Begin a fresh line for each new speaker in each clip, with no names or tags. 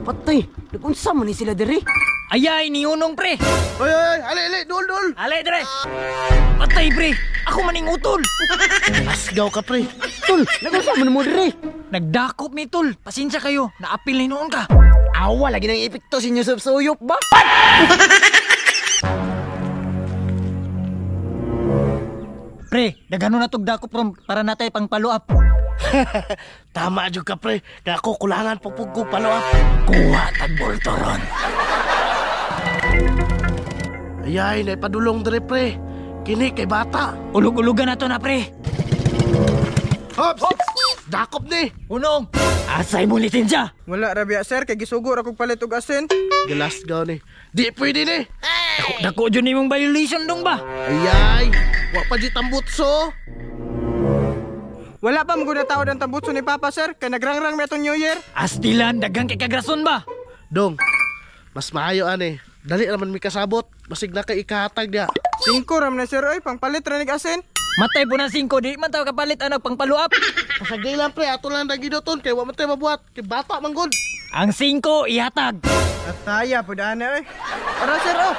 Patay, nagunsa man ni sila diri?
Ayay, niunong pre.
Oy, oy, oy, ali, ali, dul, dul.
Ale, dire. Patay pre, ako maning utol.
Asgaw ka pre.
Tol, nagunsa man mo diri?
Nagdakop mi tol. Pasensya kayo, naapil ni noon ka.
Awa lagi nang epekto si Yusuf Suyop ba?
Pre, dagano na tog dakop rom para natay pang follow up.
Tama jud ka pre. Kaya ako kulangan pugpug ko follow up.
Kuha tag bulto ron.
Ayay, naipadulong dire pre. Kini kay bata.
Ulug-ulugan na to na pre.
Hops! Dakop ni.
Unong, asay mo lisensya.
Wala ra biya sir kay gisugo ra kog palit og asin.
Gilasgaw ni. Di pwede ni.
Dako, dako jud nimong violation dong ba?
Ayay, wa pa di tambutso.
Wala pa mugud taod ang tambutso ni Papa sir kay nagrangrang mi atong New Year.
Astilan, daghang kay kagrason ba?
Dong, mas maayo ani. Dali raman mi kasabot. Basig na kay ikahatag diya.
5 ram na sir oy, pangpalit ra nig asin.
Matay po ng 5, di man taw kapalit anak pang follow up.
Pasagay lang pre, ato lang nagidoton kay wa man tayo mabuhat. Kay bata man gud.
Ang 5 ihatag.
Ataya pud ana oy. Ara sir oh.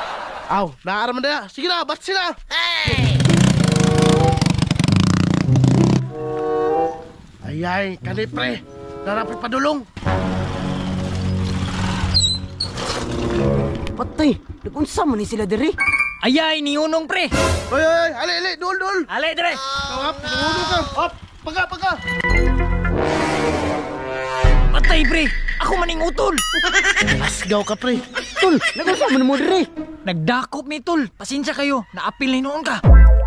Aw, naa man diya. Sige na, bat sila. Ayay, kani pre. Narapit padulong.
Patay, nagunsa man ni sila diri?
Ayay, niunong pre.
Oy, oy, oy, ali, ali, dul, dul.
Ale, dire.
Hop, tumulo ka. Hop, paga, paga.
Patay pre, ako maning utol.
Asgaw ka pre.
Tol, nagunsa man mo diri?
Nagdakop mi tol. Pasensya kayo, naapil ni noon ka.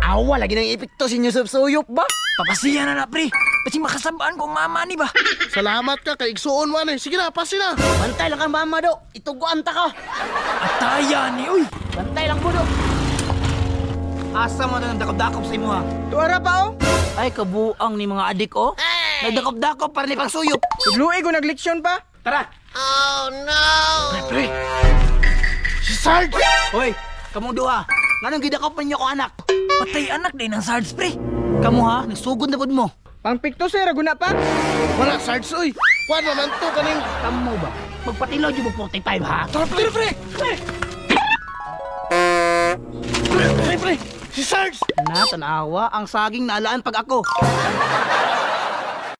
Awa lagi nang epekto si Yusuf Suyop ba?
Papasiya na na pre. Kasi makasabaan ko ang mama ni ba?
Salamat ka kay igsuon mo ani. Sige na, pasi na.
Bantay lang kang mama do, ituguan ta ka.
Ataya ni uy.
Bantay lang po do.
Asa mo na nang dakop-dakop sa imo ha?
Tuara pa oh.
Ay, kabuang ni mga adik oh. Nagdakop-dakop para ni pangsuyop.
Luoy ko nagleksyon pa.
Tara!
Pre, pre. Si Sarge.
Hoy, kamong duha. Nganong gidakop man niyo ko anak?
Patay anak din ang Sarge pre.
Kamu ha, nagsugod na pud mo.
Pangpikto sir, aguna pa.
Wala Sarge oy. Kuan naman to kaning
Kamo ba? Magpatilaw jud mo 45 ha?
Tara pre, pre. Pre, pre, pre. Si Sarge.
Na, tanawa, ang saging naalaan pag ako.